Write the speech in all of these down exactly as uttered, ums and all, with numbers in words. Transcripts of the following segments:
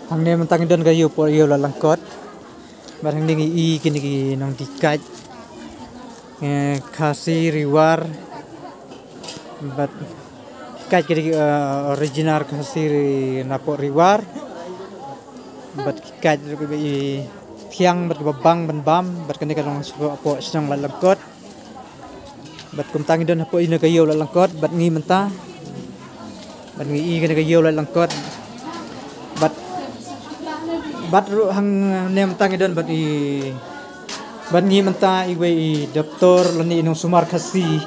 Hangne mynta ngi don ka ïew por ïew la langkot. Bad hangne ngi i kine ki nongdie kait. Eh, Khasi Riwar. Bad ki kait kine ki, eh, original Khasi ri napoh Riwar. Bad ki kait ruh kiba i thiang bad kiba bang ban bam. Bad kane ka long shuwa hapoh shnong Laitlangkot. Bad kumta ngi don hapoh ine ka ïew Laitlangkot bad ngi mynta. Bad ngi i kane ka ïew Laitlangkot. Bad, bad ruh hangne mynta ngi don bad i, bad ngi mynta iwei i doktor lane i nongsumar Khasi.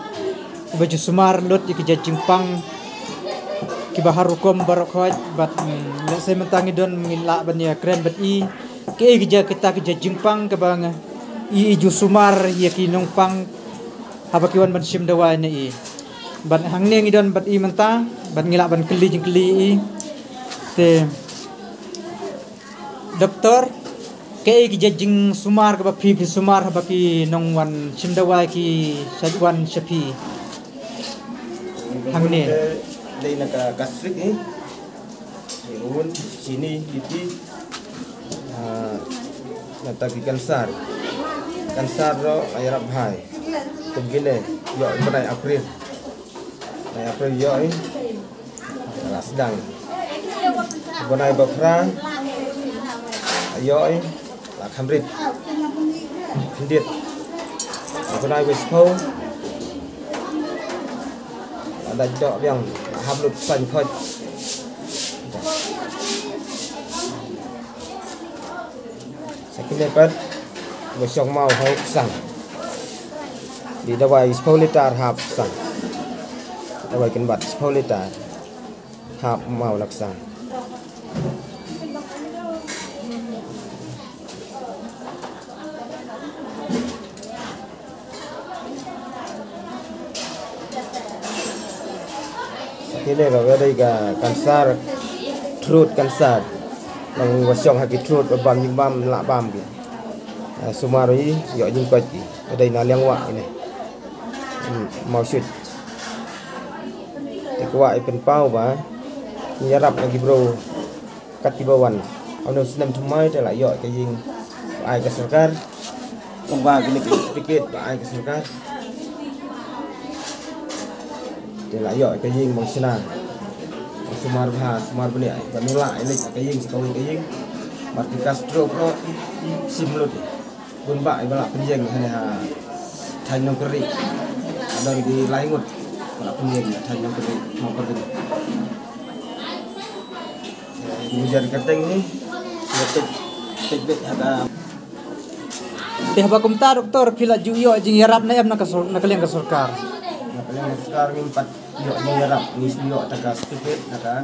Iba ju sumar lut ïa ki jait jingpang kiba har rukom baroh khoit bad, mm, lehse mynta ngi don ngi lah ban ïakren bad i. Kiei ki jait kita ki jait jingpang kaba nga i, i ju sumar ïa ki nongpang haba ki wan ban shim dawai na i. Bad hangne ngi don bad i mynta bad ngi lah ban kylli jingkylli i. Te doktor, kiei ki jait jingsumar kaba phi phi sumar haba ki nongwan shim dawai ki sa wan sha phi? Hangne. Dei na ka gastric, eh. Heroin, chini, B P, ah, nangta ki kansar. Kansar ruh la ïarap bha. Kum kine, ïoh bnai April. Bnai April ïoh i la sdang. Bnai baphra ïoh i la kham rit. Khyndiat. Bnai wei spah la dait doh biang, la hap lut sain khoit. Sa kine pat ba shong maw ha u ksang. Dei dawai spah litar hap ksang. Dawai kynbat spah litar hap maw na ksang. Sa kine ruh ka dei ka kansar, throat kansar. Nang ba shong ha ki throat ba bam jingbam, lah bam ki. Ah, sumar i ïoh jingkoit ki. Ka dei na liang wah ine. Hmm, mawsut. Te kwah i pynpaw ba ngi ïarap na ki briew kat kiba wan. Haba u snem thymmai te la ïoh ka ïing ba ai ka sorkar. Kumba kine ki certificate ba ai ka sorkar. Te la ïoh ka ïing ba shna. Sumar bha, sumar bniah, ba ngi lah ïa leit ka ïing sha kawei ka ïing. Bad ki Castro ruh shim lut. Bun bah iba lah pynïeng hangne ha thaiñ Nongkyrdieh. Don ki lai ngut ba lah pynïeng ha thaiñ Nongkyrdieh, Nongkyrdieh. Ngi jar kyrteng hi. Ngi peit, peit beit ha ka. Te haba kumta doktor phi la ju ïoh jingïarap ne em na ka sor-, na ka liang ka sorkar? Na ka liang ka sorkar ngim pat ïoh jingïarap, ngi shu ïoh tang ka certificate na ka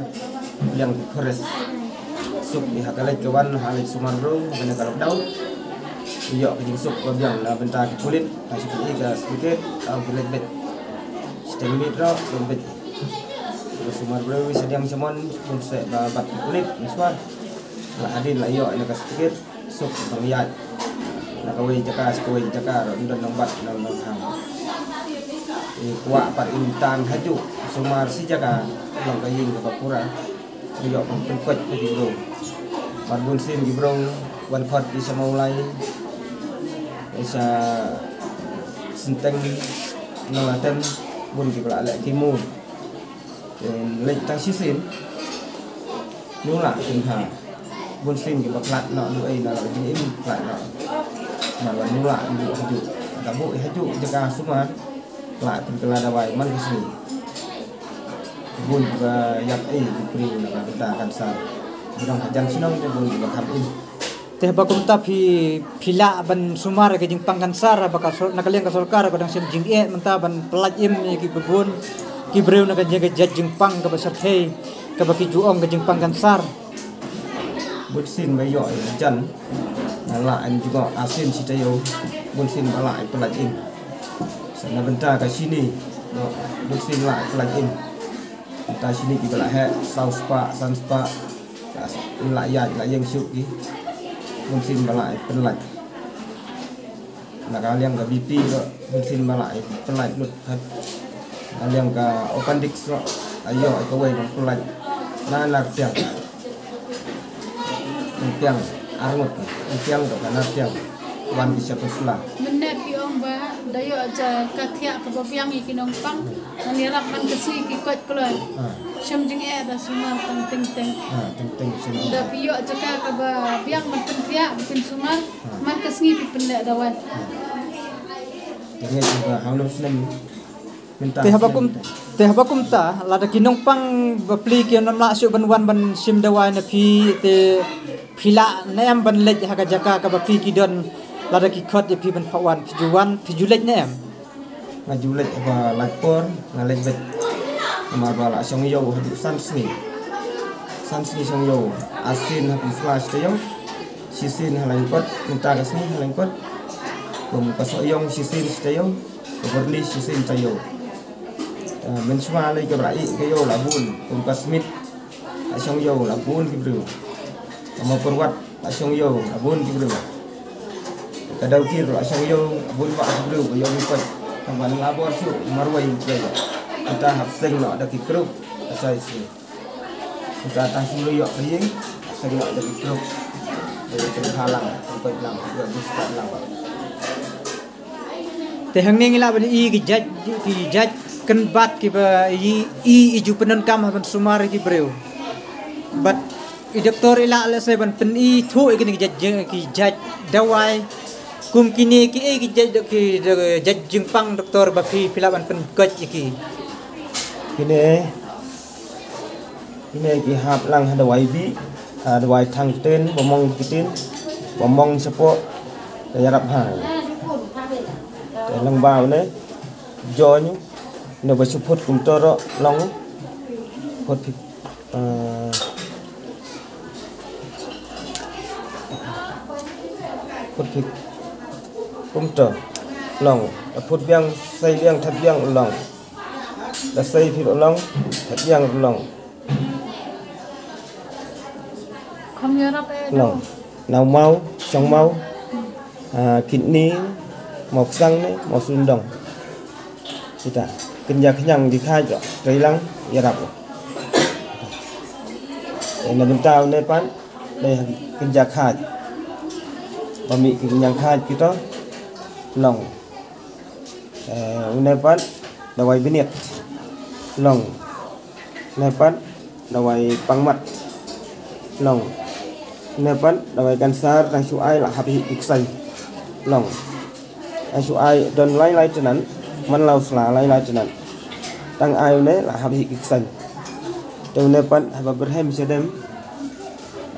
liang ki forest. Suk ïa ha ka leit ka wan ha leit sumar bru ha kane ka lockdown. Ïoh ka jingsuk ba biang na bynta ki pulit, ha shu ïoh ka certificate, ka ki leit beit. Shiteng miet ruh leit beit. Sumar bru shadiang shamon bun seh ba bat ki pulit, ngi sumar. La hadien la ïoh ïa ka certificate. Suk ban ïaid na kawei jaka sha kawei jaka ruh ym don nongbat nongdon hang. I kwah pat in tan hajuh sumar shi jaka long ka ïing kaba pura. Ïoh ban pynkoit ïa ki briew. Bad bun sien ki briew wan khot ki sha Mawlai, ki sha Synteng, Nonglaten, bun kiba la leh ki mur. Leit tang shisien. Ngi la pynbha. Bun sien kiba khlad noh, duh ei na la jingim khlad noh. Namar ba ngi la buh hajuh. Ka buh hajuh jaka sumar. La pynkylla dawai man ka sngi. Bun kiba ïap ei ki briew na ka bynta kansar. Ki nong hajan shnong te bun kiba kham im. Te haba kumta phi, phi lah ban sumar ïa ka jingpang kansar, haba ka sor-, na ka liang ka sorkar ka dang shem jingeh mynta ban pyllait im ïa ki bun ki briew na ka jing-, ka jait jingpang kaba shyrkhei kaba ki ju ong ka jingpang kansar. Bun sien ba ïoh ïa jan na la an jngoh arsien shi taïew, bun sien ba la pyllait im. Sa na bynta ka shini, bun sien la pyllait im. Bynta shini kiba la heh saw spah, san spah. La ïaid la ïeng shuh ki. Bun sien ba la pynlait. Na ka liang ka B P ruh bun sien ba la pynlait lut. Na liang ka appendix ruh la ïoh kawei ban pynlait. Na la tiang. Tiang arngut, tiang to kana tiang. Wan ki sha pynsla. Mynne phi ong ba da ïoh ja ka thiah kaba biang ïa ki nongpang. Ngan ïarap man ka sngi ki koit kloi. Ha. Shem jingeh da sumar tang teng teng. Ha, teng teng shem. Da phi ïoh jaka kaba biang ban pynthiah, pynsumar. Ha. Man ka sngi phi pynleh dawai. Ha. Te ngi ba hangno snem. Mynta te haba kum, te haba kumta, lada ki nongpang bapli ki ym lah shuh ban wan ban shim dawai na phi, te phi lah ne em ban leit ha ka jaka kaba phi ki don, lada ki khot ïa phi ban phah wan, phi ju wan, phi ju leit ne em? Nga ju leit haba lait por, nga leit beit. Namar ba la shong ïew haduh san sngi. San sngi shong ïew, arsien ha pynsla shi taïew, shisien ha lyngkot, mynta ka sngi ha lyngkot. Kum ka soh ïong shisien shi taïew. Ka byrni shisien taïew. Eh, mynshuwa lei kaba la ïeh ka ïew la bun, kum ka Smit, la shong ïew la bun ki briew. Ka Mawpyrwat la shong ïew la bun ki briew. Ka Dawkir la shong ïew la bun bha ki briew, ka ïew ki koit. Tang ban la bor shuh marwei ki briew. Mynta hap seng noh da ki group, asai shuh. Mynta tang shu ïoh ka ïing, hap seng noh da ki group. Da ki pynbha lang, pynkoit lang, ïoh ki stad lang. Te hangne ngi lah ban i ki jait, ki jait kynbat kiba i, i, i ju pyndonkam ha ban sumar ïa ki briew. Bad i doktor i lah lehse ban pyni thuh ïa kine ki jait jing, ki jait dawai. Kum kine kiei ki jait, ki jait jingpang doktor ba phi, phi lah ban pynkoit ïa ki? Kine Kine ki hap lang ha dawai bih, ha dawai thang ktien, ba mong ktien, ba mong shapoh, da ïarap ha. Te lang ba une, join, ne ba shu phut kumto ruh long, phut phik, eh, phut phik kumto long, phut biang, sei biang, that biang long. Da sei phi ruh long, that biang ruh long. Kham ïarap eh, long. Nau maw, shong maw, ah, kidney, maw ksang ne, maw sundong. Kita, kynja khñiang ki khaid ruh, trei lang, ïarap ruh. Eh, na bynta une pat, dei kynja khaid. Ba mih ki kynja khaid kita, long. Eh, une pat dawai bniat. Long. Une pat dawai pangmat. Long. Une pat dawai kansar tang shu ai la hap hi ki ksaiñ. Long. Tang shu ai don lai lai tnat. Man la u sla lai lai tnat. Tang ai une la hap hi ki ksaiñ. Te une pat haba byrhem shadem.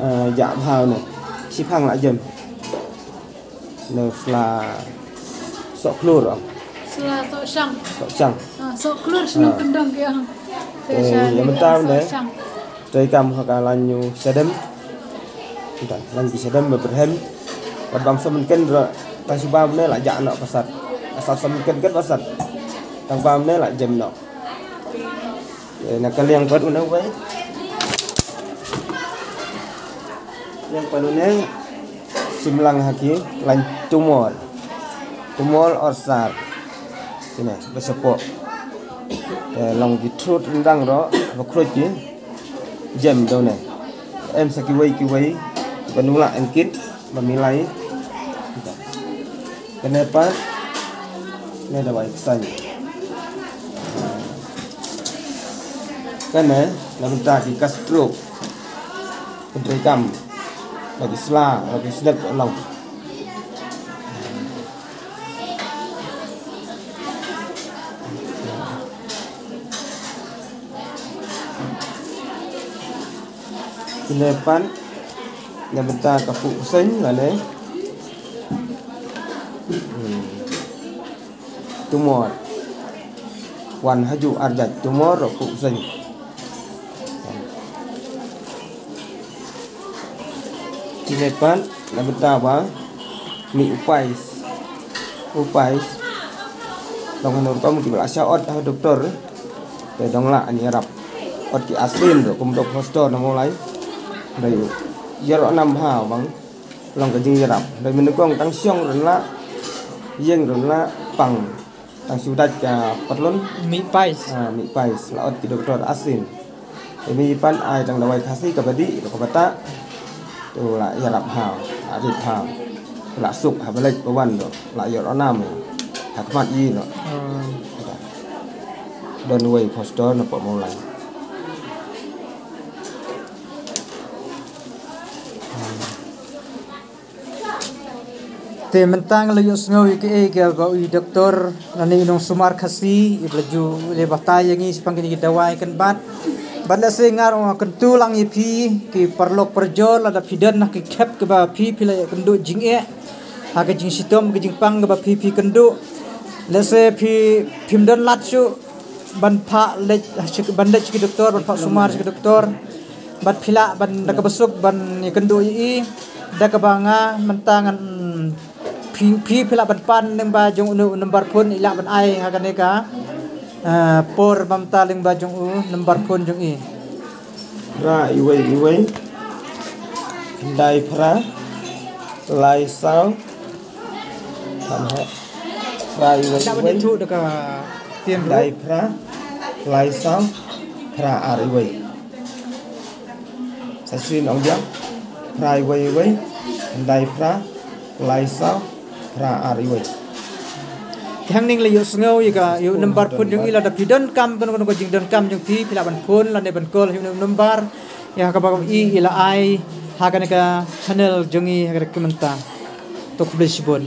Eh, jah bha une. Shiphang la jem. Ne sla soh khlur ong. Sla soh shang. Soh shang. Ah, soh khlur shnong kyndong ki ong. Te eh, sha ïa mynta ne. Soh shang. Trei kam ha ka lain u shadem. Mynta lain ki shadem ba byrhem. Bad bam soh mynken ruh tang shu bam ne la jah noh pasat. Asap soh mynken kat pasat. Tang bam ne la jem noh. Eh, na ka liang pat une wei. Liang pat une. Shim lang ha ki lain tumor. Tumor or sar. Kine ba shapoh. Eh, long ki thut ryndang ruh ba khruid ki. Jem da une. Em sa kiwei kiwei ba nula em kit ba milai. Kane pat, ne dawai ksaiñ. Kane na bynta ki ka stroke. Pyntrei kam ba ki sla, ba ki snep long. Kine pat na bynta ka puk seng lane. Hmm. Tumor. Wan haju arjat tumor ro puk seng. Kine pat na bynta ba mih u pais. U pais. Dong hanu rukom ki ba la shah ot ha doktor. Te dong la ani ïarap. Ot ki asin ruh kum dok hostor na Mawlai. Dei u ïarap nam ha bang. Long ka jingïarap. Dei mynnyngkong tang shong run la. Ïeng run la pang. Tang shu dait ka patlun. Mih pais. Ah, mih pais. La ot ki doktor asin. Te mih pat ai tang dawai Khasi kaba dih, kaba tah. To la ïarap ha, la rit ha. La suk ha ba leit ba wan to. La ïoh nam ha khmat i to. Don wei poster na pok Mawlai. Te mynta nga la ïohsngew ïa kaei kaba u doktor lane u nongsumar Khasi i ba la ju leh batai ïa ngi shaphang kine ki dawai kan bat. Bad lehse nga ruh nga kyntu lang ïa phi ki paralok parajor, lada phi don ha ki khep kiba phi phi la ïakynduh jingeh ha ka jingshitom ka jingpang kaba phi phi kynduh, lehse phi phim don lad shuh ban phah leit, ban leit sha ki doktor, ban phah sumar sha ki doktor. Bad phi lah ban da kaba suk ban ïakynduh ïa i da kaba nga mynta ngan phi, phi, phi lah ban pan lyngba jong u number phone i lah ban ai ha kane ka, eh, por ba mynta lyngba jong u number phone jong i. Phra iwei iwei, khyndai phra, lai saw, phra iwei iwei, khyndai phra, lai saw, phra ar iwei. Sa sien ong biang, phra iwei iwei, khyndai phra, lai saw, phra ar iwei. Te hangne la ïohsngew ïa ka, ïa u number phone jong i, lada phi donkam kano kano ka jingdonkam jong phi, phi lah ban phone lane ban call ïa u number ïa kaba i, i la ai ha kane ka channel jong i ha kane ka mynta. To khublei shibun.